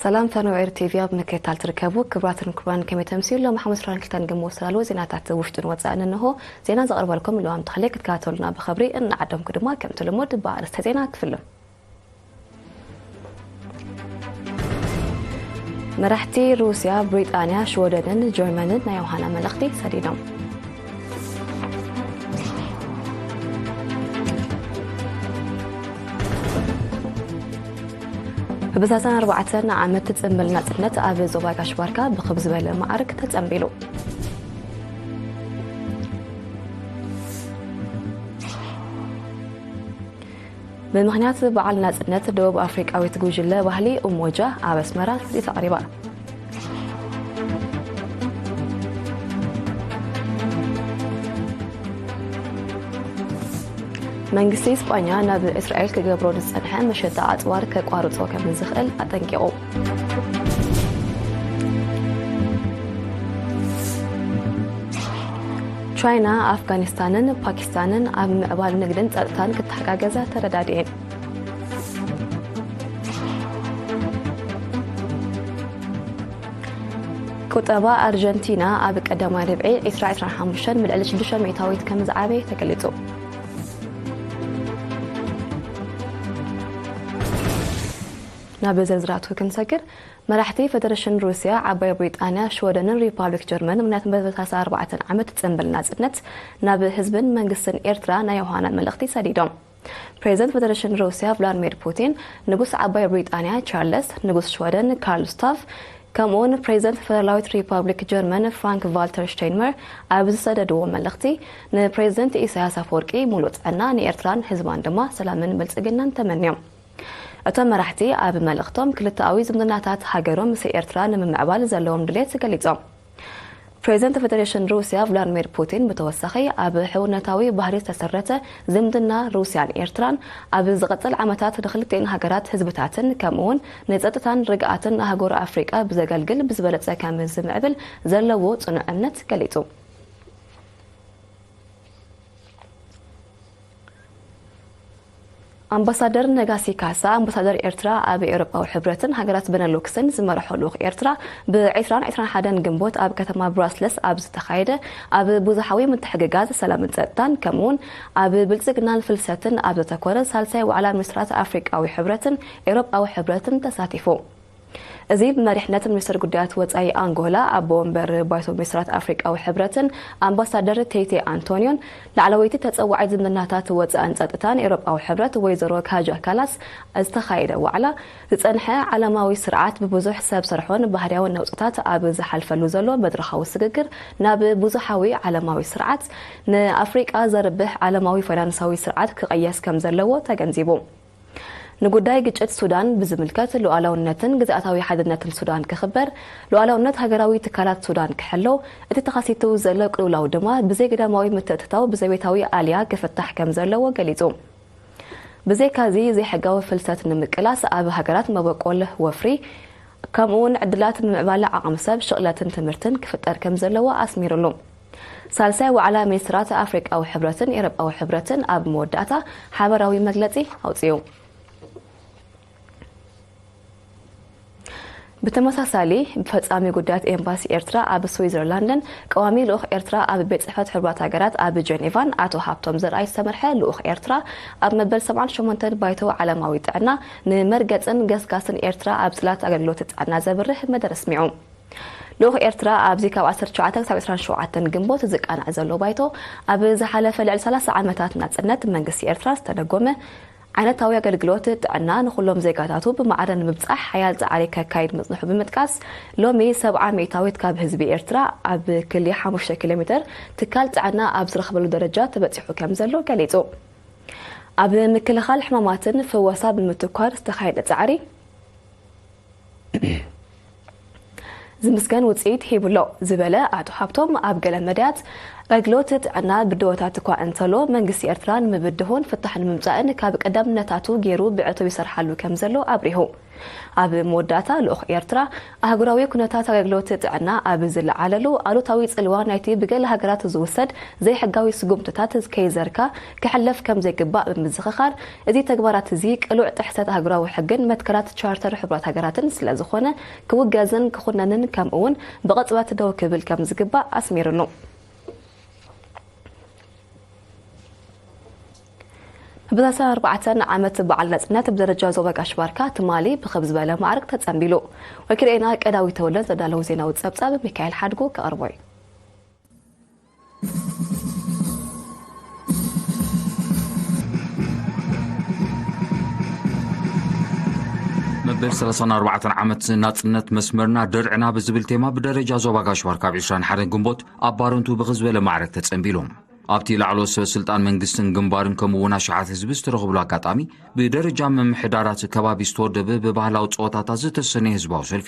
ሰላም ፈነወ ኤር ቲቪ ኣብ ምክትታል ትርከቡ ክቡራትን ክቡራን፣ ከመይ ተምስዩ? ሎም ሓሙስ ዕስራን ክልተን ግንቦት ዝተዳለወ ዜናታት ውሽጥን ወጻእን እንሆ። ዜና ዘቕርበልኩም ልዋም ተኽለ። ክትከታተሉና ብኽብሪ እናዓደምኩ ድማ ከምቲ ልሙድ ብኣርእስተ ዜና ክፍልም። መራሕቲ ሩስያ፣ ብሪጣንያ፣ ሽወደንን ጀርመንን ናይ ዮሃና መልእኽቲ ሰዲዶም። ብዛዛን ኣርባዕተን ዓመት ጽምብል ናጽነት ኣብ ዞባ ጋሽ ባርካ ብኽብ ዝበለ ማዕርግ ተጸምቢሉ። ብምኽንያት በዓል ናጽነት ደቡብ ኣፍሪቃዊት ጉጅለ ባህሊ ኡሞጃ ኣብ ኣስመራ ትርኢት ኣቕሪባ። መንግስቲ ስጳኛ ናብ እስራኤል ክገብሮ ዝጸንሐ መሸጣ ኣጽዋር ከቋርጾ ከም ዝኽእል ኣጠንቂቑ። ቻይና፣ ኣፍጋኒስታንን ፓኪስታንን ኣብ ምዕባል ንግድን ጸጥታን ክተሓጋገዛ ተረዳድኤን። ቁጠባ ኣርጀንቲና ኣብ ቀዳማይ ርብዒ ዕስራ ዕስራን ሓሙሽተን ብልዕሊ ሽዱሽተ ሚእታዊት ከም ዝዓበየ ተገሊጹ። ናብ ዝርዝራቱ ክንሰግር፣ መራሕቲ ፈደረሽን ሩስያ፣ ዓባይ ብሪጣንያ፣ ሽወደንን ሪፓብሊክ ጀርመን ምኽንያት መበታሳ ኣርባዕተን ዓመት ጽምብል ናጽነት ናብ ህዝብን መንግስትን ኤርትራ ናይ ዮሃና መልእኽቲ ሰዲዶም። ፕሬዚደንት ፈደረሽን ሩስያ ቭላድሚር ፑቲን፣ ንጉስ ዓባይ ብሪጣንያ ቻርለስ፣ ንጉስ ሽወደን ካርል ስታፍ፣ ከምኡውን ፕሬዚደንት ፈደራላዊት ሪፓብሊክ ጀርመን ፍራንክ ቫልተር ሽተይንመር ኣብ ዝሰደድዎ መልእኽቲ፣ ንፕሬዚደንት ኢሳያስ ኣፈወርቂ ሙሉእ ጥዕና፣ ንኤርትራን ህዝባን ድማ ሰላምን ብልጽግናን ተመንዮም። እቶም መራሕቲ ኣብ መልእኽቶም፣ ክልተኣዊ ዝምድናታት ሃገሮም ምስ ኤርትራ ንምምዕባል ዘለዎም ድሌት ገሊጾም። ፕሬዚደንት ፈደሬሽን ሩስያ ቭላድሚር ፑቲን ብተወሳኺ፣ ኣብ ሕውነታዊ ባህሪ ዝተሰረተ ዝምድና ሩስያን ኤርትራን ኣብ ዝቐጽል ዓመታት ንክልቲኤን ሃገራት ህዝብታትን ከምኡውን ንጸጥታን ርግኣትን ኣህጉር ኣፍሪቃ ብዘገልግል ብዝበለጸ ከም ዝምዕብል ዘለዎ ጽኑዕ እምነት ገሊጹ። ኣምባሳደር ነጋሲ ካሳ፣ ኣምባሳደር ኤርትራ ኣብ ኤውሮጳዊ ሕብረትን ሃገራት በነሉክስን ዝመርሖ ልኡኽ ኤርትራ፣ ብ ዕስራን ዕስራን ሓደን ግንቦት ኣብ ከተማ ብራስለስ ኣብ ዝተኻየደ ኣብ ብዙሓዊ ምትሕግጋዝ ሰላምን ጸጥታን፣ ከምኡውን ኣብ ብልጽግናን ፍልሰትን ኣብ ዘተኮረ ሳልሳይ ዋዕላ ሚኒስትራት ኣፍሪቃዊ ሕብረትን ኤውሮጳዊ ሕብረትን ተሳቲፉ። እዚ ብመሪሕነት ሚኒስትር ጉዳያት ወጻኢ ኣንጎላ፣ ኣቦ ወንበር ባይቶ ሚኒስትራት ኣፍሪቃዊ ሕብረትን ኣምባሳደር ቴቴ ኣንቶንዮን ላዕለወይቲ ተጸዋዒት ዝምድናታት ወጻእን ጸጥታን ኤውሮጳዊ ሕብረት ወይዘሮ ካጃ ካላስ ዝተኻየደ ዋዕላ፣ ዝጸንሐ ዓለማዊ ስርዓት ብብዙሕ ሰብ ሰርሖን ባህርያውን ነውጽታት ኣብ ዝሓልፈሉ ዘሎ መድረኻዊ ስግግር ናብ ብዙሓዊ ዓለማዊ ስርዓት፣ ንኣፍሪቃ ዘርብሕ ዓለማዊ ፋይናንሳዊ ስርዓት ክቕየስ ከም ዘለዎ ተገንዚቡ። ንጉዳይ ግጭት ሱዳን ብዝምልከት፣ ሉዓላውነትን ግዝኣታዊ ሓድነትን ሱዳን ክኽበር፣ ሉዓላውነት ሃገራዊ ትካላት ሱዳን ክሕሎ፣ እቲ ተኸሲቱ ዘሎ ቅልውላው ድማ ብዘይግዳማዊ ምትእትታው ብዘቤታዊ ኣልያ ክፍታሕ ከም ዘለዎ ገሊጹ። ብዘይካዚ፣ ዘይሕጋዊ ፍልሰት ንምቅላስ፣ ኣብ ሃገራት መበቆል ወፍሪ፣ ከምኡውን ዕድላት ምምዕባል ዓቕሚ ሰብ፣ ሽቕለትን ትምህርትን ክፍጠር ከም ዘለዎ ኣስሚሩሉ። ሳልሳይ ዋዕላ ሚኒስትራት ኣፍሪቃዊ ሕብረትን ኤውሮጳዊ ሕብረትን ኣብ መወዳእታ ሓበራዊ መግለጺ ኣውጺኡ። ብተመሳሳሊ፣ ብፈጻሚ ጉዳያት ኤምባሲ ኤርትራ ኣብ ስዊዘርላንድን ቀዋሚ ልኡኽ ኤርትራ ኣብ ቤት ጽሕፈት ሕቡራት ሃገራት ኣብ ጀኔቫን ኣቶ ሃብቶም ዘርኣይ ዝተመርሐ ልኡኽ ኤርትራ ኣብ መበል ሰብዓን ሸሞንተን ባይቶ ዓለማዊ ጥዕና ንመርገጽን ገስጋስን ኤርትራ ኣብ ጽላት ኣገልግሎት ጥዕና ዘብርህ መደረ ኣስሚዑ። ልኡኽ ኤርትራ ኣብዚ ካብ ዓሰርተ ትሽዓተ ክሳብ ዕስራን ሸውዓተን ግንቦት ዝቃናዕ ዘሎ ባይቶ፣ ኣብ ዝሓለፈ ልዕሊ ሰላሳ ዓመታት ናጽነት መንግስቲ ኤርትራ ዝተደጎመ ዓይነታዊ ኣገልግሎት ጥዕና ንኹሎም ዜጋታቱ ብማዕረ ንምብጻሕ ሓያል ጻዕሪ ከካይድ ምጽንሑ ብምጥቃስ፣ ሎሚ ሰብዓ ሚእታዊት ካብ ህዝቢ ኤርትራ ኣብ ክሊ ሓሙሽተ ኪሎ ሜተር ትካል ጥዕና ኣብ ዝረኽበሉ ደረጃ ተበጺሑ ከም ዘሎ ገሊጹ። ኣብ ምክልኻል ሕማማትን ፍወሳ ብምትኳር ዝተኻየደ ጻዕሪ፣ ዝምስገን ውጽኢት ሂቡሎ ዝበለ ኣቶ ሃብቶም፣ ኣብ ገለ መዳያት ኣገልግሎት ጥዕና ብድሆታት እኳ እንተሎ፣ መንግስቲ ኤርትራ ንምብድሆን ፍታሕ ንምምጻእን ካብ ቀዳምነታቱ ገይሩ ብዕቱብ ይሰርሓሉ ከም ዘሎ ኣብሪሁ። ኣብ መወዳእታ፣ ልኡኽ ኤርትራ ኣህጉራዊ ኩነታት ኣገልግሎት ጥዕና ኣብ ዝለዓለሉ፣ ኣሉታዊ ጽልዋ ናይቲ ብገለ ሃገራት ዝውሰድ ዘይሕጋዊ ስጉምትታት ከይዘርካ ክሕለፍ ከም ዘይግባእ ብምዝኽኻር፣ እዚ ተግባራት እዚ ቅሉዕ ጥሕሰት ኣህጉራዊ ሕግን መትከላት ቻርተር ሕቡራት ሃገራትን ስለ ዝኾነ፣ ክውገዝን ክኹነንን፣ ከምኡ እውን ብቕጽበት ደው ክብል ከም ዝግባእ ኣስሚሩሉ። ብታህሳስ ኣርባዕተ ዓመት በዓል ናጽነት ብደረጃ ዞባ ጋሽ ባርካ ትማሊ ብኽብ ዝበለ ማዕርግ ተጸንቢሉ። ወኪል ኤና ቀዳዊ ተወልደ ዘዳለዉ ዜናዊ ጸብጻብ ሚካኤል ሓድጉ ከቕርቦ እዩ። መበል ሰላሳን ኣርባዕተን ዓመት ናጽነት መስመርና ደርዕና ብዝብል ቴማ ብደረጃ ዞባ ጋሽ ባርካ ኣብ ዕስራን ሓደን ግንቦት ኣብ ባረንቱ ብኽብ ዝበለ ማዕረግ ተጸንቢሉ። ኣብቲ ላዕለዎት ሰበ ስልጣን መንግስትን ግንባርን ከምኡ እውን ኣሽሓት ህዝቢ ዝተረኽብሉ ኣጋጣሚ፣ ብደረጃ ምምሕዳራት ከባቢ ዝተወደበ ብባህላዊ ጸወታታት ዝተሰነየ ህዝባዊ ሰልፊ፣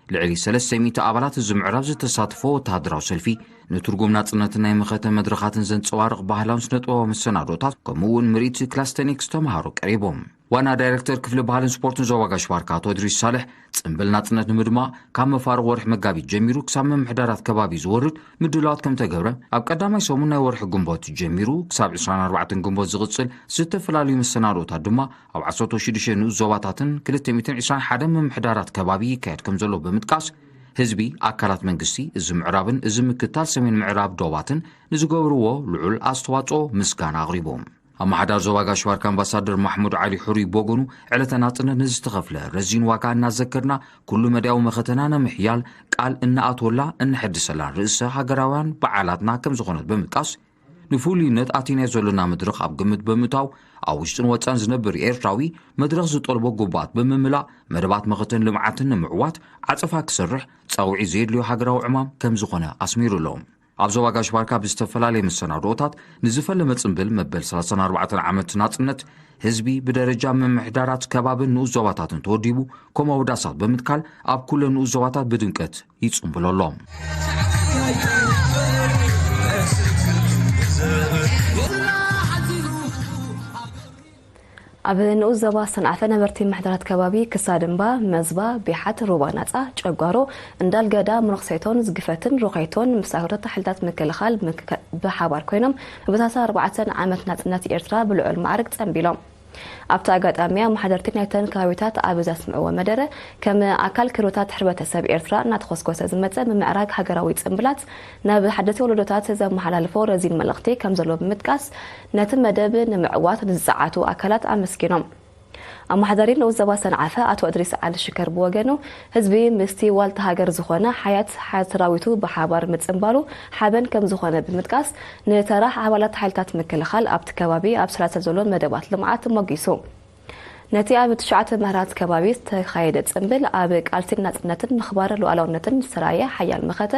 ልዕሊ ሰለስተ ሚእቲ ኣባላት እዚ ምዕራብ ዝተሳተፎ ወተሃደራዊ ሰልፊ፣ ንትርጉም ናጽነትን ናይ መኸተ መድረኻትን ዘንጸባርቕ ባህላውን ስነ-ጥበባዊ መሰናዶታት፣ ከምኡ እውን ምርኢት ክላስተኒክስ ተምሃሮ ቀሪቦም። ዋና ዳይሬክተር ክፍሊ ባህልን ስፖርትን ዞባ ጋሽ ባርካ ኣቶ እድሪስ ሳልሕ፣ ጽምብል ናጽነት ንምድማቕ ካብ መፋርቕ ወርሒ መጋቢት ጀሚሩ ክሳብ ምምሕዳራት ከባቢ ዝወርድ ምድላዋት ከም ተገብረ፣ ኣብ ቀዳማይ ሰሙን ናይ ወርሒ ግንቦት ጀሚሩ ክሳብ ዕስራን ኣርባዕተን ግንቦት ዝቕጽል ዝተፈላለዩ መሰናዶታት ድማ ኣብ ዓሰርተ ሽዱሽተ ንኡስ ዞባታትን ክልተ ሚእትን ዕስራን ሓደን ምምሕዳራት ከባቢ ይካየድ ከም ዘሎ ብምጥቃስ፣ ህዝቢ፣ ኣካላት መንግስቲ እዚ ምዕራብን እዚ ምክታል ሰሜን ምዕራብ ዶባትን ንዝገብርዎ ልዑል ኣስተዋጽኦ ምስጋና ኣቕሪቡ። ኣመሓዳሪ ዞባ ጋሽ ባርካ ኣምባሳደር ማሕሙድ ዓሊ ሕሩይ ብወገኑ፣ ዕለተ ናጽነት ንዝተኸፍለ ረዚን ዋጋ እናዘከርና፣ ኩሉ መዳያዊ መኸተና ንምሕያል ቃል እንኣትወላ እንሐድሰላን ርእሰ ሃገራውያን በዓላትና ከም ዝኾነት ብምጥቃስ፣ ንፍሉይነት ኣቲናዮ ዘሎና መድረኽ ኣብ ግምት ብምእታው፣ ኣብ ውሽጥን ወጻን ዝነብር ኤርትራዊ መድረኽ ዝጠልቦ ግቡኣት ብምምላእ፣ መደባት መኸተን ልምዓትን ንምዕዋት ዓጸፋ ክሰርሕ ጻውዒት ዘየድልዮ ሃገራዊ ዕማም ከም ዝኾነ ኣስሚሩሎም። ኣብ ዞባ ጋሽ ባርካ ብዝተፈላለየ መሰናድኦታት ንዝፈለመ ጽምብል መበል ሰላሳን ኣርባዕተን ዓመት ናጽነት ህዝቢ ብደረጃ ምምሕዳራት ከባብን ንኡስ ዞባታትን ተወዲቡ፣ ከምኡ ኣውዳሳት ብምትካል ኣብ ኩለን ንኡስ ዞባታት ብድምቀት ይጽምብሎ ኣሎ። ኣብ ንኡስ ዞባ ሰንዓፈ ነበርቲ ምሕደራት ከባቢ ክሳድምባ፣ መዝባ፣ ቢሓት፣ ሩባ ናጻ፣ ጨጓሮ፣ እንዳልገዳ፣ ምኖኽሴቶን ዝግፈትን ሮኸይቶን ምስ ኣክብሮት ሓይልታት ምክልኻል ምክ-፣ ብሓባር ኮይኖም ብታህሳስ ኣርባዕተ ዓመት ናጽነት ኤርትራ ብልዑል ማዕርግ ጸንቢሎም። ኣብቲ ኣጋጣሚ ኣመሓደርቲ ናይተን ከባቢታት ኣብ ዘስምዕዎ መደረ፣ ከም ኣካል ክብርታት ሕብረተሰብ ኤርትራ እናተኾስኮሰ ዝመጸ ምምዕራግ ሃገራዊ ጽምብላት ናብ ሓደስቲ ወለዶታት ዘመሓላልፎ ረዚን መልእኽቲ ከም ዘሎ ብምጥቃስ፣ ነቲ መደብ ንምዕዋት ንዝጸዓቱ ኣካላት ኣመስጊኖም። ኣመሓዳሪ ንኡስ ዞባ ሰንዓፈ ኣቶ እድሪስ ዓሊ ሽከር ብወገኑ፣ ህዝቢ ምስቲ ዋልታ ሃገር ዝኾነ ሓያት ሓያት ሰራዊቱ ብሓባር ምጽንባሉ ሓበን ከም ዝኾነ ብምጥቃስ፣ ንተራ ኣባላት ሓይልታት ምክልኻል ኣብቲ ከባቢ ኣብ ስራሕ ዘሎ መደባት ልምዓት ሞጊሱ። ነቲ ኣብ ትሽዓተ መህራት ከባቢ ዝተኻየደ ጽምብል፣ ኣብ ቃልሲን ናጽነትን ምኽባር ሉዓላውነትን ዝተራእየ ሓያል መኸተ፣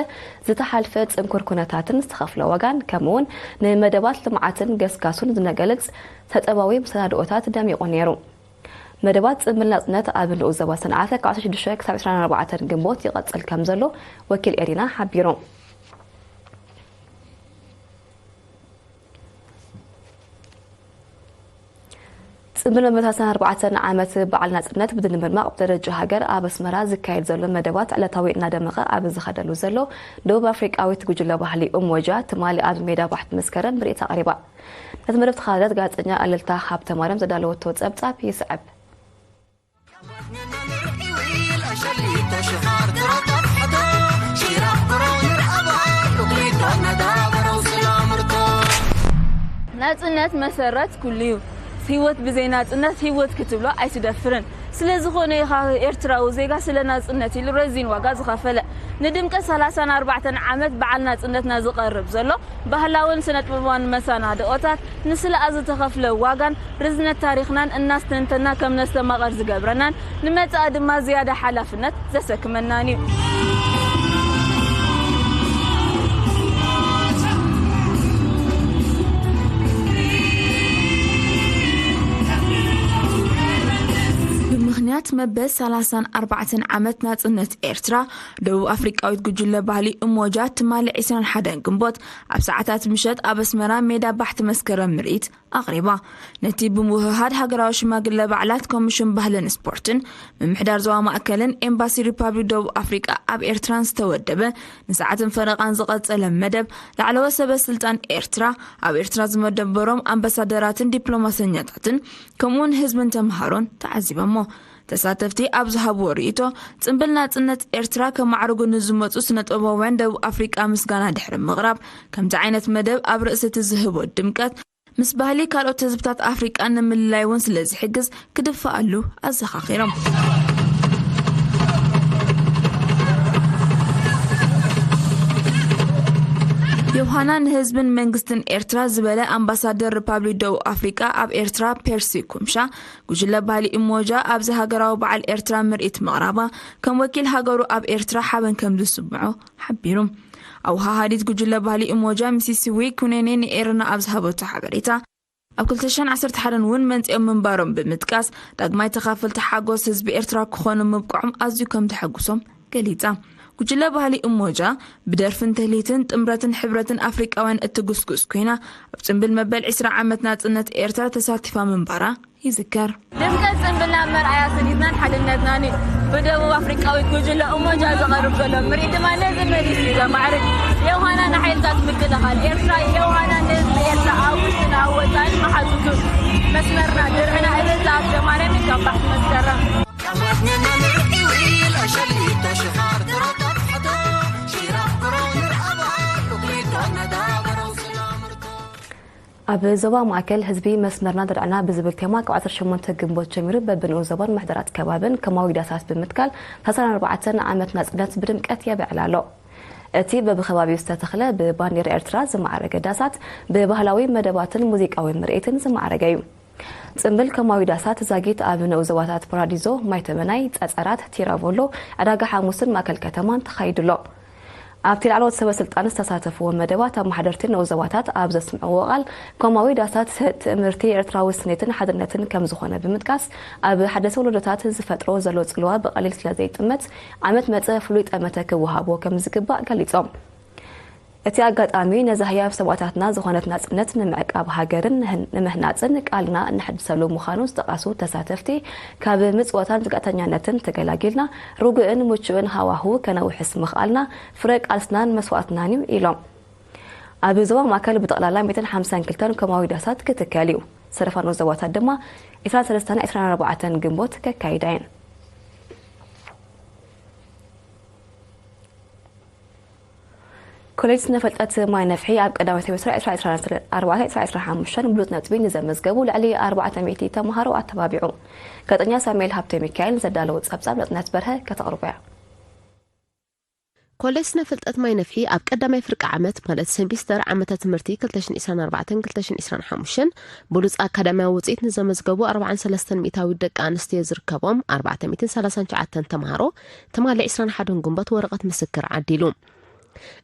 ዝተሓልፈ ጽንኩር ኩነታትን ዝተኸፍለ ዋጋን፣ ከምኡውን ንመደባት ልምዓትን ገስጋሱን ዝነገልጽ ተጠባዊ መሰናድኦታት ደሚቑ ነይሩ። መደባት ጽምብል ናጽነት ኣብ ንኡስ ዞባ ሰንዓፈ ካብ ዓሰርተ ሽዱሽተ ክሳብ ዕስራን ኣርባዕተን ግንቦት ይቐጽል ከም ዘሎ ወኪል ኤሪና ሓቢሩ። ጽምብል መበታተን ኣርባዕተን ዓመት በዓል ናጽነት ብድምር ማቕ ብደረጃ ሃገር ኣብ ኣስመራ ዝካየድ ዘሎ መደባት ዕለታዊ እናደመቐ ኣብ ዝኸደሉ ዘሎ ደቡብ ኣፍሪቃዊት ጉጅለ ባህሊ ኡሞጃ ትማሊ ኣብ ሜዳ ባሕቲ መስከረም ምርኢት ኣቕሪባ። ነቲ መደብ ተኸታተለት ጋዜጠኛ ኣለልታ ሃብተማርያም ዘዳለወቶ ጸብጻብ ይስዕብ። ናጽነት መሰረት ኩሉ እዩ። ህይወት ብዘይ ናጽነት ህይወት ክትብሎ ኣይትደፍርን። ስለ ዝኾነ ኢኻ ኤርትራዊ ዜጋ ስለ ናጽነት ኢሉ ረዚን ዋጋ ዝኸፈለ። ንድምቀት ሰላሳን ኣርባዕተን ዓመት በዓል ናጽነትና ዝቐርብ ዘሎ ባህላውን ስነ-ጥበባውን መሰናድኦታት፣ ንስለ ዝተኸፍለ ዋጋን ርዝነት ታሪኽናን እናስተንተና ከም ነስተማቕር ዝገብረናን፣ ንመጻኢ ድማ ዝያዳ ሓላፍነት ዘሰክመናን እዩ። ብምኽንያት መበል ሰላሳን ኣርባዕተን ዓመት ናጽነት ኤርትራ፣ ደቡብ ኣፍሪቃዊት ጉጅለ ባህሊ እሞጃ ትማሊ ዕስራን ሓደን ግንቦት ኣብ ሰዓታት ምሸት ኣብ ኣስመራ ሜዳ ባሕቲ መስከረም ምርኢት ኣቕሪባ። ነቲ ብምውህሃድ ሃገራዊ ሽማግለ ባዕላት ኮሚሽን ባህልን ስፖርትን፣ ምምሕዳር ዞባ ማእከልን ኤምባሲ ሪፓብሊክ ደቡብ ኣፍሪቃ ኣብ ኤርትራን ዝተወደበ፣ ንሰዓትን ፈረቓን ዝቐጸለ መደብ ላዕለዎት ሰበ ስልጣን ኤርትራ፣ ኣብ ኤርትራ ዝመደበሮም ኣምባሳደራትን ዲፕሎማሰኛታትን ከምኡውን ህዝብን ተምሃሮን ተዓዚቦሞ። ተሳተፍቲ ኣብ ዝሃብዎ ርእይቶ፣ ጽምብል ናጽነት ኤርትራ ከማዕርጉ ንዝመጹ ስነ ጥበባውያን ደቡብ ኣፍሪቃ ምስጋና ድሕሪ ምቕራብ፣ ከምዚ ዓይነት መደብ ኣብ ርእሲ እቲ ዝህቦ ድምቀት፣ ምስ ባህሊ ካልኦት ህዝብታት ኣፍሪቃ ንምልላይ እውን ስለ ዝሕግዝ ክድፈኣሉ ኣዘኻኺሮም። ዮሃና ንህዝብን መንግስትን ኤርትራ ዝበለ ኣምባሳደር ሪፓብሊክ ደቡብ ኣፍሪቃ ኣብ ኤርትራ ፔርሲ ኩምሻ፣ ጉጅለ ባህሊ እሞጃ ኣብዚ ሃገራዊ በዓል ኤርትራ ምርኢት ምቕራባ፣ ከም ወኪል ሃገሩ ኣብ ኤርትራ ሓበን ከም ዝስምዖ ሓቢሩ። ኣወሃሃዲት ጉጅለ ባህሊ እሞጃ ሚሲስ ዊ ኩኔኔ ንኤረና ኣብ ዝሃበቶ ሓበሬታ፣ ኣብ ክልተ ሽሕን ዓሰርተ ሓደን እውን መንጽኦም ምንባሮም ብምጥቃስ፣ ዳግማይ ተኻፈልቲ ሓጎስ ህዝቢ ኤርትራ ክኾኑ ምብቅዖም ኣዝዩ ከም ተሐጉሶም ገሊጻ። ጉጅለ ባህሊ እሞጃ ብደርፍን ትልሂትን ጥምረትን ሕብረትን ኣፍሪቃውያን እትጉስጉስ ኮይና፣ ኣብ ጽምብል መበል ዕስራ ዓመት ናጽነት ኤርትራ ተሳቲፋ ምንባራ ይዝከር። ድምቀት ጽምብልና መርኣያ ስኒትናን ሓድነትናን እዩ። ብደቡብ ኣፍሪቃዊት ጉጅለ እሞጃ ዝቐርብ ዘሎ ምርኢት ድማ ነዚ መሊሱ እዩ ዘማዕርግ። ዮሃና ንሓይልታት ምክልኻል ኤርትራ፣ ዮሃና ንህዝቢ ኤርትራ ኣብ ውሽጥን ኣብ ወጻኢን መሓዙቱ መስመርና ድርዕና እልልታ ኣብ ዘማርያም እዩ ካብ ባሕቲ መስከረም። ኣብ ዞባ ማእከል ህዝቢ መስመርና ድርዕና ብዝብል ቴማ ካብ ዓሰርተ ሸሞንተ ግንቦት ጀሚሩ በብንኡስ ዞባን ምሕደራት ከባብን ከማዊ ዳሳት ብምትካል ዕስራን ኣርባዕተን ዓመት ናጽነት ብድምቀት የብዕል ኣሎ። እቲ በብከባቢኡ ዝተተኽለ ብባንዴራ ኤርትራ ዝማዕረገ ዳሳት ብባህላዊ መደባትን ሙዚቃዊ ምርኢትን ዝማዕረገ እዩ። ጽምብል ከማዊ ዳሳት ዛጊት ኣብ ንኡስ ዞባታት ፓራዲዞ፣ ማይተመናይ፣ ጸጸራት፣ ቲራቮሎ፣ ዕዳጋ ሓሙስን ማእከል ከተማን ተኻይዱ ኣሎ። ኣብቲ ላዕለዎት ሰበ ስልጣን ዝተሳተፍዎ መደባት ኣመሓደርቲ ንኡስ ዞባታት ኣብ ዘስምዕዎ ቃል፣ ኮማዊ ዳሳት ትእምርቲ ኤርትራዊ ስኒትን ሓድነትን ከም ዝኾነ ብምጥቃስ፣ ኣብ ሓደስቲ ወለዶታት ዝፈጥሮ ዘሎ ጽልዋ ብቐሊል ስለ ዘይጥመት፣ ዓመት መጸ ፍሉይ ጠመተ ክወሃቦ ከም ዝግባእ ገሊጾም። እቲ ኣጋጣሚ ነዛ ህያብ ሰማእታትና ዝኾነት ናጽነት ንምዕቃብ ሃገርን ንህን-፣ ንምህናጽን ቃልና እነሐድሰሉ ምዃኑ ዝጠቐሱ ተሳተፍቲ፣ ካብ ምጽወታን ዝግዕተኛነትን ተገላጊልና ርጉእን ምቹእን ሃዋህው ከነውሕስ ምኽኣልና ፍረ ቃልስናን መስዋእትናን እዩ ኢሎም። ኣብ ዞባ ማእከል ብጠቕላላ ሚእትን ሓምሳን ክልተን ኮማዊ ዳሳት ክትከል እዩ። ዝተረፋ ንኡስ ዞባታት ድማ ዕስራን ሰለስተን ዕስራን ኣርባዕተን ግንቦት ከካይዳ እየን። ኮሌጅ ስነ ፍልጠት ማይ ነፍሒ ኣብ ቀዳማይ ሴሜስተር ዕስራ ዕስራን ኣርባዕተን ዕስራ ዕስራን ሓሙሽተን ብሉጽ ነጥቢ ንዘመዝገቡ ልዕሊ ኣርባዕተ ሚእቲ ተምሃሮ ኣተባቢዑ። ጋዜጠኛ ሳሙኤል ሃብተ ሚካኤል ዘዳለዎ ጸብጻብ ናጽነት በርሀ ከተቕርቦ እያ። ኮሌጅ ስነ ፍልጠት ማይ ነፍሒ ኣብ ቀዳማይ ፍርቂ ዓመት ማለት ሴሚስተር ዓመተ ትምህርቲ ክልተ ሽሕን ዕስራን ኣርባዕተን ክልተ ሽሕን ዕስራን ሓሙሽተን ብሉጽ ኣካዳሚያዊ ውጽኢት ንዘመዝገቡ ኣርባዓን ሰለስተን ሚእታዊት ደቂ ኣንስትዮ ዝርከቦም ኣርባዕተ ሚእትን ሰላሳን ትሽዓተን ተምሃሮ ትማሊ ዕስራን ሓደን ግንቦት ወረቐት ምስክር ዓዲሉ።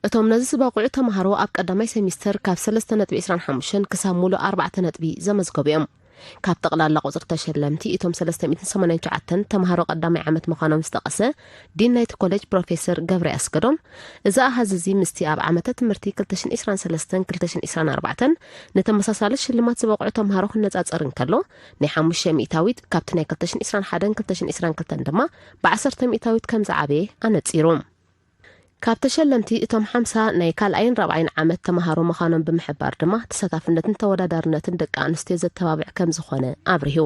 እቶም ነዚ ዝበቕዑ ተምሃሮ ኣብ ቀዳማይ ሴሚስተር ካብ ሰለስተ ነጥቢ ዕስራን ሓሙሽተን ክሳብ ሙሉእ ኣርባዕተ ነጥቢ ዘመዝገቡ እዮም። ካብ ጠቕላላ ቁጽሪ ተሸለምቲ እቶም ሰለስተ ሚእትን ሰማንያን ትሽዓተን ተምሃሮ ቀዳማይ ዓመት ምዃኖም ዝጠቐሰ ዲን ናይቲ ኮሌጅ ፕሮፌሰር ገብረ ኣስገዶም፣ እዚ ኣሃዝ እዚ ምስቲ ኣብ ዓመተ ትምህርቲ ክልተ ሽሕን ዕስራን ሰለስተን ክልተ ሽሕን ዕስራን ኣርባዕተን ንተመሳሳሊ ሽልማት ዝበቕዑ ተምሃሮ ክነጻጸር እንከሎ፣ ናይ ሓሙሽተ ሚእታዊት ካብቲ ናይ ክልተ ሽሕን ዕስራን ሓደን ክልተ ሽሕን ዕስራን ክልተን ድማ ብዓሰርተ ሚእታዊት ከም ዝዓበየ ኣነጺሩ። ካብ ተሸለምቲ እቶም ሓምሳ ናይ ካልኣይን ራብዓይን ዓመት ተምሃሮ ምዃኖም ብምሕባር ድማ፣ ተሳታፍነትን ተወዳዳርነትን ደቂ ኣንስትዮ ዘተባብዕ ከም ዝኾነ ኣብሪሁ።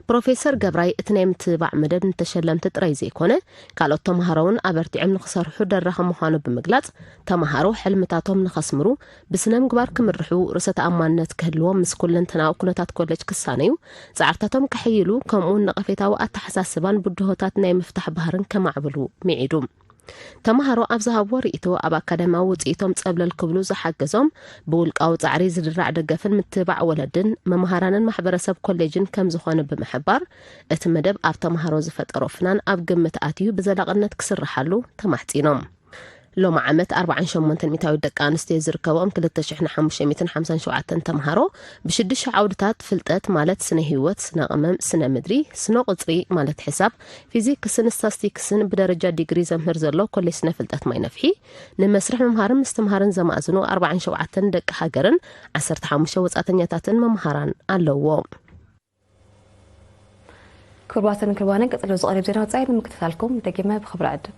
ፕሮፌሰር ገብራይ፣ እቲ ናይ ምትብባዕ መደብ ንተሸለምቲ ጥራይ ዘይኮነ፣ ካልኦት ተምሃሮ እውን ኣበርቲዖም ንኽሰርሑ ደራኺ ምዃኑ ብምግላጽ፣ ተምሃሮ ሕልምታቶም ንኸስምሩ፣ ብስነ ምግባር ክምርሑ፣ ርእሰ ተኣማንነት ክህልዎም፣ ምስ ኩለንተናዊ ኩነታት ኮሌጅ ክሳነዩ፣ ጻዕርታቶም ከሐይሉ፣ ከምኡውን ነቐፌታዊ ኣተሓሳስባን ብድሆታት ናይ ምፍታሕ ባህርን ከማዕብሉ ምዒዱ። ተምሃሮ ኣብ ዝሃብዎ ርእይቶ፣ ኣብ ኣካዳሚያዊ ውጽኢቶም ጸብለል ክብሉ ዝሓገዞም ብውልቃዊ ጻዕሪ ዝድራዕ ደገፍን ምትብባዕ ወለድን መምሃራንን ማሕበረሰብ ኮሌጅን ከም ዝኾነ ብምሕባር፣ እቲ መደብ ኣብ ተምሃሮ ዝፈጠሮ ፍናን ኣብ ግምት ኣትዩ ብዘላቕነት ክስርሓሉ ተማሕጺኖም። ሎሚ ዓመት ኣርባዓን ሸሞንተን ሚእታዊት ደቂ ኣንስትዮ ዝርከብኦም ክልተ ሽሕን ሓሙሽተ ሚእትን ሓምሳን ሸውዓተን ተምሃሮ ብሽዱሽተ ዓውድታት ፍልጠት፣ ማለት ስነ ህይወት፣ ስነ ቅመም፣ ስነ ምድሪ፣ ስነ ቁጽሪ፣ ማለት ሕሳብ፣ ፊዚክስን ስታስቲክስን ብደረጃ ዲግሪ ዘምህር ዘሎ ኮሌጅ ስነ ፍልጠት ማይ ነፍሒ፣ ንመስርሕ ምምሃርን ምስትምሃርን ዘማእዝኑ ኣርባዓን ሸውዓተን ደቂ ሃገርን ዓሰርተ ሓሙሽተ ወጻእተኛታትን መምሃራን ኣለዎ። ክቡራትን ክቡራንን፣ ቀጽሎ ዝቐርብ ዜና ወጻኢ ንምክትታልኩም ደጊመ ብኽብሪ ዕድም።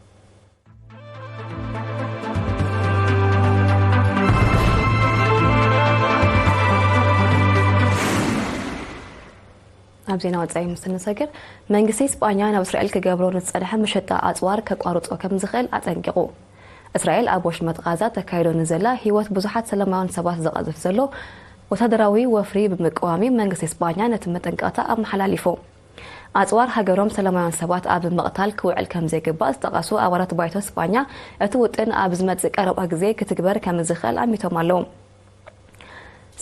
ኣብ ዜና ወጻኢ ምስ እንሰግር፣ መንግስቲ ስጳኛ ናብ እስራኤል ክገብሮ ንዝጸንሐ መሸጣ ኣጽዋር ከቋርጾ ከም ዝኽእል ኣጠንቂቑ። እስራኤል ኣብ ወሽመጥ ቓዛ ተካይዶ ንዘላ ህይወት ብዙሓት ሰላማውያን ሰባት ዝቐዝፍ ዘሎ ወታደራዊ ወፍሪ ብምቅዋሚ መንግስቲ ስጳኛ ነቲ መጠንቀቕታ ኣመሓላሊፉ። ኣጽዋር ሃገሮም ሰላማውያን ሰባት ኣብ ምቕታል ክውዕል ከም ዘይግባእ ዝጠቐሱ ኣባላት ባይቶ ስጳኛ፣ እቲ ውጥን ኣብ ዝመጽእ ቀረባ ግዜ ክትግበር ከም ዝኽእል ኣሚቶም ኣለዉ።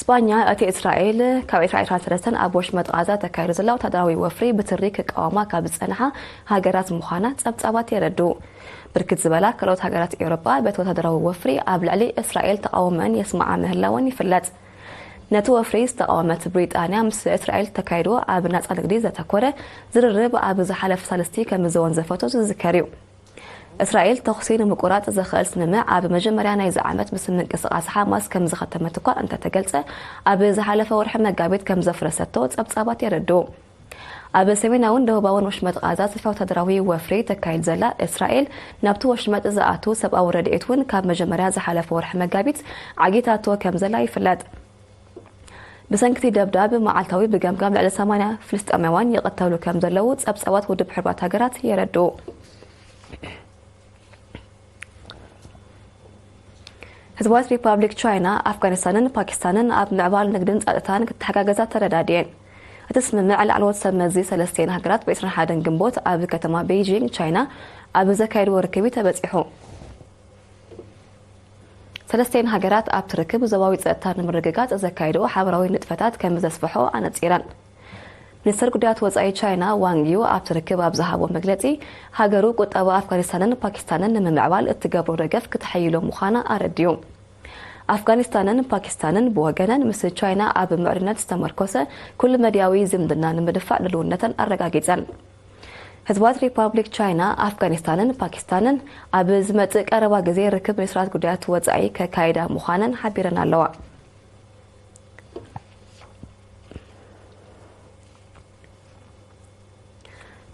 ስጳኛ፣ እቲ እስራኤል ካብ ኤርትራ ኤርትራ ሰለስተን ኣብ ወሽመጥ ቓዛ ተካይዶ ዘላ ወታደራዊ ወፍሪ ብትሪ ክቃወማ ካብ ዝጸንሓ ሃገራት ምዃና ጸብጻባት የረድኡ። ብርክት ዝበላ ካልኦት ሃገራት ኤውሮጳ በቲ ወታደራዊ ወፍሪ ኣብ ልዕሊ እስራኤል ተቓውሞን የስምዓ ምህላወን ይፍለጥ። ነቲ ወፍሪ ዝተቓወመት ብሪጣንያ፣ ምስ እስራኤል ተካይዶ ኣብ ናጻ ንግዲ ዘተኮረ ዝርርብ ኣብ ዝሓለፈ ሳልስቲ ከም ዘወንዘፈቶ ዝዝከር እዩ። እስራኤል ተኹሲ ንምቁራጽ ዘኽእል ስምምዕ ኣብ መጀመርያ ናይዚ ዓመት ምስ ምንቅስቓስ ሓማስ ከም ዝኸተመት እኳ እንተተገልጸ፣ ኣብ ዝሓለፈ ወርሒ መጋቢት ከም ዘፍረሰቶ ጸብጻባት የረድኡ። ኣብ ሰሜናውን ደቡባውን ወሽመጥ ቓዛ ሰፊሕ ወታደራዊ ወፍሪ ተካይድ ዘላ እስራኤል፣ ናብቲ ወሽመጥ ዝኣቱ ሰብኣዊ ረድኤት እውን ካብ መጀመርያ ዝሓለፈ ወርሒ መጋቢት ዓጊታቶ ከም ዘላ ይፍለጥ። ብሰንክቲ ደብዳብ መዓልታዊ ብገምጋም ልዕሊ ሰማንያ ፍልስጤማውያን ይቕተሉ ከም ዘለዉ ጸብጻባት ውድብ ሕቡራት ሃገራት የረድኡ። ህዝባዊት ሪፓብሊክ ቻይና፣ ኣፍጋኒስታንን ፓኪስታንን ኣብ ምዕባል ንግድን ጸጥታን ክተሓጋገዛ ተረዳድየን። እቲ ስምምዕ ላዕለዎት ሰብ መዚ ሰለስቲኤን ሃገራት ብ ዕስራን ሓደን ግንቦት ኣብ ከተማ ቤይጂንግ ቻይና ኣብ ዘካየድዎ ርክብ እዩ ተበጺሑ። ሰለስቲኤን ሃገራት ኣብቲ ርክብ ዞባዊ ጸጥታ ንምርግጋጽ ዘካየድኦ ሓበራዊ ንጥፈታት ከም ዘስፍሖ ኣነጺረን። ሚኒስተር ጉዳያት ወጻኢ ቻይና ዋንግ ዩ ኣብቲ ርክብ ኣብ ዝሃቦ መግለጺ፣ ሃገሩ ቁጠባ ኣፍጋኒስታንን ፓኪስታንን ንምምዕባል እትገብሮ ደገፍ ክተሐይሎ ምዃና ኣረድዩ። ኣፍጋኒስታንን ፓኪስታንን ብወገነን ምስ ቻይና ኣብ ምዕሩይነት ዝተመርኮሰ ኩሉ መድያዊ ዝምድና ንምድፋእ ድልውነተን ኣረጋጊጸን። ህዝባት ሪፓብሊክ ቻይና፣ ኣፍጋኒስታንን ፓኪስታንን ኣብ ዝመጽእ ቀረባ ግዜ ርክብ ሚኒስትራት ጉዳያት ወጻኢ ከካይዳ ምዃነን ሓቢረን ኣለዋ።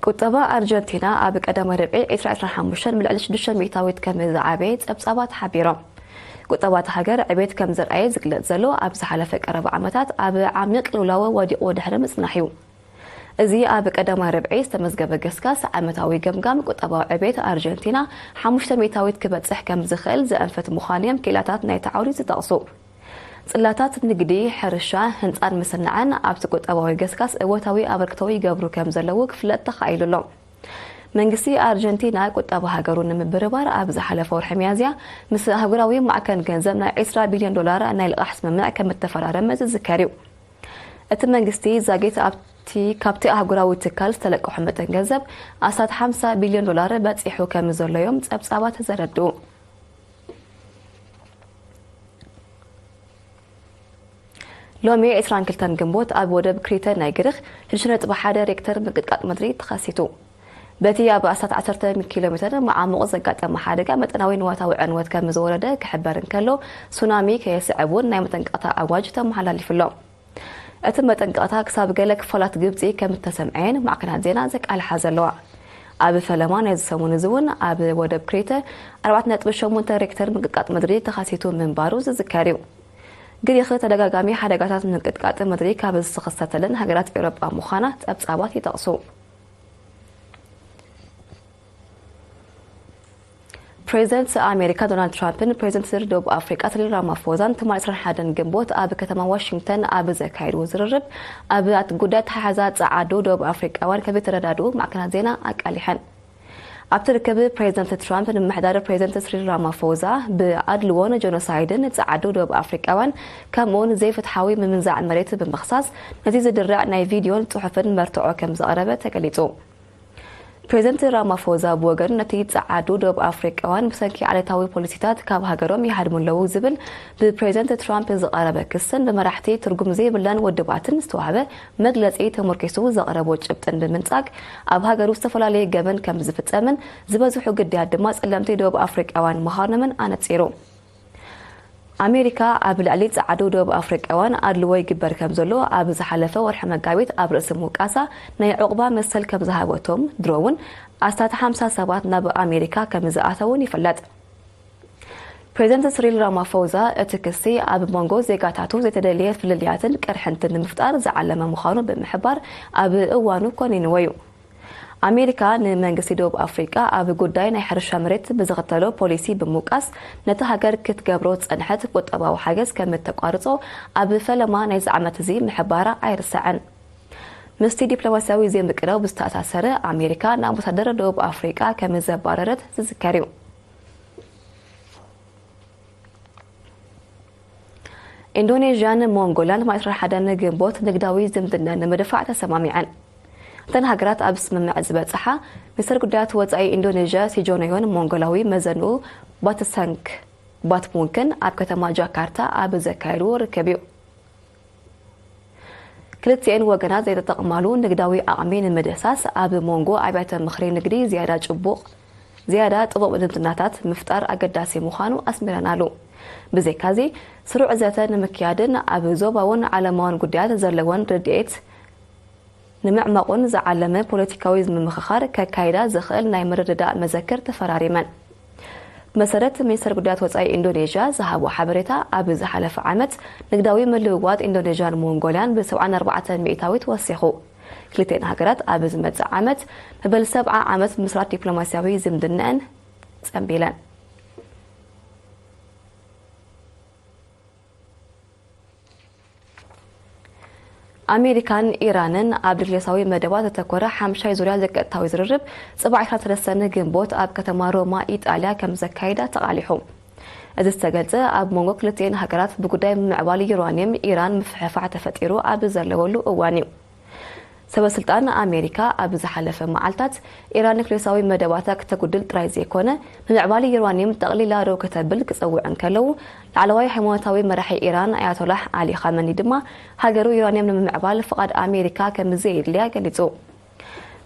ቁጠባ ኣርጀንቲና ኣብ ቀዳማይ ርብዒ ዕስራ ዕስራን ሓሙሽተን ብልዕሊ ሽዱሽተ ሚእታዊት ከም ዝዓበየ ጸብጻባት ሓቢሮም። ቁጠባ እታ ሃገር ዕቤት ከም ዘርኣየ ዝግለጽ ዘሎ፣ ኣብ ዝሓለፈ ቀረባ ዓመታት ኣብ ዓሚቕ ቅልውላው ወዲቑ ድሕሪ ምጽናሕ እዩ። እዚ ኣብ ቀዳማይ ርብዒ ዝተመዝገበ ገስጋስ፣ ዓመታዊ ገምጋም ቁጠባዊ ዕቤት ኣርጀንቲና ሓሙሽተ ሚእታዊት ክበጽሕ ከም ዝኽእል ዘእንፍት ምዃኑ እዮም ክኢላታት ናይቲ ዓውዲ ዝጠቕሱ። ጽላታት ንግዲ፣ ሕርሻ፣ ህንጻን ምስናዕን ኣብቲ ቁጠባዊ ገስጋስ እወታዊ ኣበርክቶ ይገብሩ ከም ዘለዉ ክፍለጥ ተኻኢሉ ኣሎ። መንግስቲ ኣርጀንቲና ቁጠባ ሃገሩ ንምብርባር ኣብ ዝሓለፈ ወርሒ ሚያዝያ ምስ ኣህጉራዊ ማዕከን ገንዘብ ናይ ዕስራ ቢልዮን ዶላር ናይ ልቓሕ ስምምዕ ከም እተፈራረመ ዝዝከር እዩ። እቲ መንግስቲ ዛጊት ኣብቲ፣ ካብቲ ኣህጉራዊ ትካል ዝተለቅሖ መጠን ገንዘብ ኣስታት ሓምሳ ቢልዮን ዶላር በጺሑ ከም ዘሎ እዮም ጸብጻባት ዘረድኡ። ሎሚ ዕስራን ክልተን ግንቦት ኣብ ወደብ ክሪተ ናይ ግሪኽ ሽዱሽተ ነጥቢ ሓደ ሬክተር ምንቅጥቃጥ ምድሪ ተኸሲቱ። በቲ ኣብ ኣስታት ዓሰርተ ኪሎ ሜተር መዓሙቕ ዘጋጠመ ሓደጋ መጠናዊ ንዋታዊ ዕንወት ከም ዝወረደ ክሕበር እንከሎ፣ ሱናሚ ከየስዕብ እውን ናይ መጠንቀቕታ ኣዋጅ ተመሓላሊፉ ኣሎ። እቲ መጠንቀቕታ ክሳብ ገለ ክፋላት ግብጺ ከም እተሰምዐየን ማዕከናት ዜና ዘቃልሓ ዘለዋ። ኣብ ፈለማ ናይዚ ሰሙን እዚ እውን ኣብ ወደብ ክሪተ ኣርባዕተ ነጥቢ ሸሞንተ ሬክተር ምንቅጥቃጥ ምድሪ ተኸሲቱ ምንባሩ ዝዝከር እዩ። ግሪኽ ተደጋጋሚ ሓደጋታት ምንቅጥቃጥ ምድሪ ካብ ዝተኸሰተለን ሃገራት ኤውሮጳ ምዃና ጸብጻባት ይጠቕሱ። ፕሬዚደንት ኣሜሪካ ዶናልድ ትራምፕን ፕሬዚደንት ደቡብ ኣፍሪቃ ስሪል ራማፎዛን ትማሊ ዕስራን ሓደን ግንቦት ኣብ ከተማ ዋሽንግተን ኣብ ዘካየድዎ ዝርርብ፣ ኣብ ጉዳይ ኣተሓሕዛ ጸዓዱ ደቡብ ኣፍሪቃውያን ከም ዝተረዳድኡ ማዕከናት ዜና ኣቃሊሐን። ኣብቲ ርክብ ፕሬዚደንት ትራምፕ ንምምሕዳር ፕሬዚደንት ስሪል ራማፎዛ ብኣድልዎን ጀኖሳይድን ጸዓዱ ደቡብ ኣፍሪቃውያን ከምኡውን ዘይፍትሓዊ ምምንዛዕ መሬት ብምኽሳስ ነቲ ዝድርዕ ናይ ቪድዮን ጽሑፍን መርትዖ ከም ዘቕረበ ተገሊጹ። ፕሬዚደንት ራማፎዛ ብወገኑ፣ ነቲ ጸዓዱ ደቡብ ኣፍሪቃውያን ብሰንኪ ዓሌታዊ ፖሊሲታት ካብ ሃገሮም ይሃድሙ ኣለዉ ዝብል ብፕሬዚደንት ትራምፕ ዝቐረበ ክስን ብመራሕቲ ትርጉም ዘይብለን ውድባትን ዝተዋህበ መግለጺ ተመርኪሱ ዘቕረቦ ጭብጥን ብምንጻግ፣ ኣብ ሃገሩ ዝተፈላለየ ገበን ከም ዝፍጸምን ዝበዝሑ ግዳያት ድማ ጸለምቲ ደቡብ ኣፍሪቃውያን ምዃኖምን ኣነጺሩ። ኣሜሪካ ኣብ ልዕሊ ጸዓዱ ደቡብ ኣፍሪቃውያን ኣድልዎ ይግበር ከም ዘሎ ኣብ ዝሓለፈ ወርሒ መጋቢት ኣብ ርእሲ ምውቃሳ ናይ ዑቕባ መሰል ከም ዝሃበቶም፣ ድሮ እውን ኣስታት ሓምሳ ሰባት ናብ ኣሜሪካ ከም ዝኣተውን ይፍለጥ። ፕሬዚደንት ስሪል ራማፎዛ፣ እቲ ክሲ ኣብ መንጎ ዜጋታቱ ዘይተደልየ ፍልልያትን ቅርሕንትን ንምፍጣር ዝዓለመ ምዃኑ ብምሕባር፣ ኣብ እዋኑ ኮኒንዎ እዩ። ኣሜሪካ ንመንግስቲ ደቡብ ኣፍሪቃ ኣብ ጉዳይ ናይ ሕርሻ መሬት ብዝኽተሎ ፖሊሲ ብምውቃስ፣ ነቲ ሃገር ክትገብሮ ዝጸንሐት ቁጠባዊ ሓገዝ ከም እተቋርጾ ኣብ ፈለማ ናይዚ ዓመት እዚ ምሕባራ ኣይርሳዕን። ምስቲ ዲፕሎማስያዊ ዘይምቅራብ ብዝተኣሳሰረ፣ ኣሜሪካ ንኣምባሳደር ደቡብ ኣፍሪቃ ከም ዘባረረት ዝዝከር እዩ። ኢንዶኔዥያን ሞንጎልያን ማእስራ ሓደን ግንቦት ንግዳዊ ዝምድና ንምድፋዕ ተሰማሚዐን። እተን ሃገራት ኣብ ስምምዕ ዝበጽሓ፣ ሚኒስትር ጉዳያት ወጻኢ ኢንዶኔዥያ ሲጆኖዮን ሞንጎላዊ መዘንኡ ባትሰንክ ባትሙንክን ኣብ ከተማ ጃካርታ ኣብ ዘካየድዎ ርክብ እዩ። ክልቲኤን ወገናት ዘይተጠቕማሉ ንግዳዊ ዓቕሚ ንምድህሳስ፣ ኣብ መንጎ ኣብያተ ምኽሪ ንግዲ ዝያዳ ጭቡቕ ዝያዳ ጥቡቕ ዝምድናታት ምፍጣር ኣገዳሲ ምዃኑ ኣስሚረናሉ። ብዘይካዚ፣ ስሩዕ ዘተ ንምክያድን ኣብ ዞባውን ዓለማውን ጉዳያት ዘለወን ርድኤት ንምዕማቑን ዝዓለመ ፖለቲካዊ ምምኽኻር ከካይዳ ዝኽእል ናይ ምርድዳእ መዘክር ተፈራሪመን። መሰረት ሚኒስተር ጉዳያት ወጻኢ ኢንዶኔዥያ ዝሃቦ ሓበሬታ፣ ኣብ ዝሓለፈ ዓመት ንግዳዊ ምልውዋጥ ኢንዶኔዥያን ሞንጎልያን ብ74 ሚእታዊት ወሲኹ። ክልቲኤን ሃገራት ኣብ ዝመጽእ ዓመት መበል ሰብዓ ዓመት ምስራት ዲፕሎማስያዊ ዝምድነአን ጸንቢለን። ኣሜሪካን ኢራንን ኣብ ዲፕሎማስያዊ መደባት ዘተኮረ ሓምሻይ ዙርያ ዘይቀጥታዊ ዝርርብ ጽባሕ ዓሰርተ ሰለስተ ግንቦት ኣብ ከተማ ሮማ ኢጣልያ ከም ዘካይዳ ተቓሊሑ። እዚ ዝተገልጸ ኣብ መንጎ ክልቲኤን ሃገራት ብጉዳይ ምምዕባል ዩራኒየም ኢራን ምፍሕፋሕ ተፈጢሩ ኣብ ዘለወሉ እዋን እዩ። ሰበ ስልጣን ኣሜሪካ ኣብ ዝሓለፈ መዓልታት ኢራን ኒክሌሳዊ መደባታ ክተጉድል ጥራይ ዘይኮነ፣ ምምዕባል ዩራኒየም ጠቕሊላ ደው ከተብል ክጸውዑ እንከለዉ፣ ላዕለዋይ ሃይማኖታዊ መራሒ ኢራን ኣያቶላህ ዓሊ ኻመኒ ድማ ሃገሩ ዩራኒየም ንምምዕባል ፍቓድ ኣሜሪካ ከም ዘየድልያ ገሊጹ።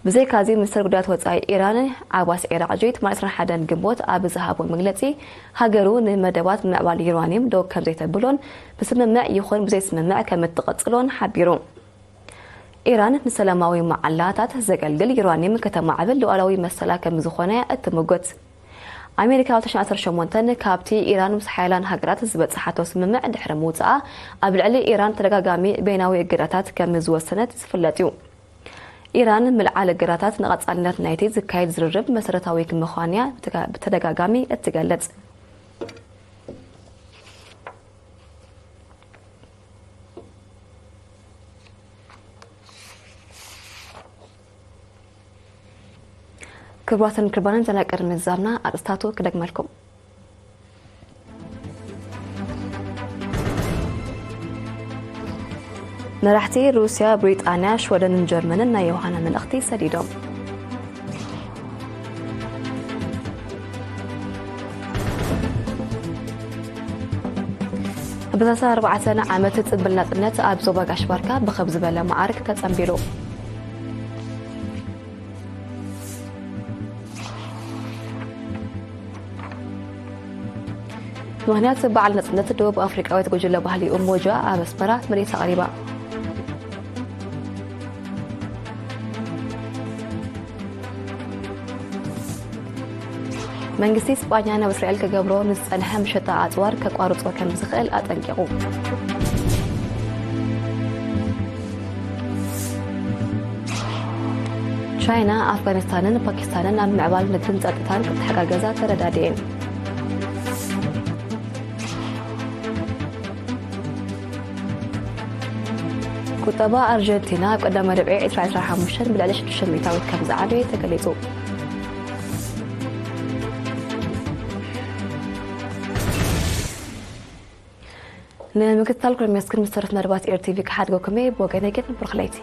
ብዘይካዚ፣ ሚኒስትር ጉዳያት ወጻኢ ኢራን ዓባስ ዒራቕጂ ትማሊ ዓሰርተ ሓደ ግንቦት ኣብ ዝሃቦ መግለጺ፣ ሃገሩ ንመደባት ምምዕባል ዩራኒየም ደው ከም ዘይተብሎን ብስምምዕ ይኹን ብዘይስምምዕ ከም እትቕጽሎን ሓቢሩ። ኢራን ንሰላማዊ መዓላታት ዘገልግል ዩራኒየም ከተማዕብል ሉዓላዊ መሰላ ከም ዝኾነ እትምጉት። ኣሜሪካ ኣብ ክልተ ሽሕን ዓሰርተ ሸሞንተን ካብቲ ኢራን ምስ ሓያላን ሃገራት ዝበጽሓቶ ስምምዕ ድሕሪ ምውጽኣ፣ ኣብ ልዕሊ ኢራን ተደጋጋሚ በይናዊ እገዳታት ከም ዝወሰነት ዝፍለጥ እዩ። ኢራን ምልዓል እገዳታት ንቐጻልነት ናይቲ ዝካየድ ዝርርብ መሰረታዊ ምዃኑ'ያ ብተጋ-፣ ብተደጋጋሚ እትገልጽ። ክቡራትን ክቡራንን፣ ዘና ቅድሚ ምዛምና ኣርእስታቱ ክደግመልኩም። መራሕቲ ሩስያ፣ ብሪጣንያ፣ ሽወደንን ጀርመንን ናይ ዮሃና መልእኽቲ ሰዲዶም። ብሰላሳ ኣርባዕተ ዓመት ጽምብል ናጽነት ኣብ ዞባ ጋሽ ባርካ ብኸም ዝበለ መዓርግ ተጸንቢሉ። ምኽንያት በዓል ናጽነት ደቡብ ኣፍሪቃዊት ጉጅለ ባህሊ ኡሞጃ ኣብ ኣስመራ ምርኢት ኣቕሪባ። መንግስቲ ስጳኛ ናብ እስራኤል ክገብሮ ንዝጸንሐ መሸጣ ኣጽዋር ከቋርጾ ከም ዝኽእል ኣጠንቂቑ። ቻይና፣ ኣፍጋኒስታንን ፓኪስታንን ኣብ ምዕባል ንግድን ጸጥታን ክተሓጋገዛ ተረዳድኤን። ቁጠባ ኣርጀንቲና ኣብ ቀዳማይ ርብዒ ዕስራ ዕስራ ሓሙሽተ ብልዕሊ ሽዱሽተ ሚእታዊት ከም ዝዓበየ ተገሊጹ። ንምክትታል ኩሎም የመስግን። ምስ ተረፍ መደባት ኤር ቲቪ ክሓድገኩም እየ። ብወገነይ ግን ብሩኽ ለይቲ።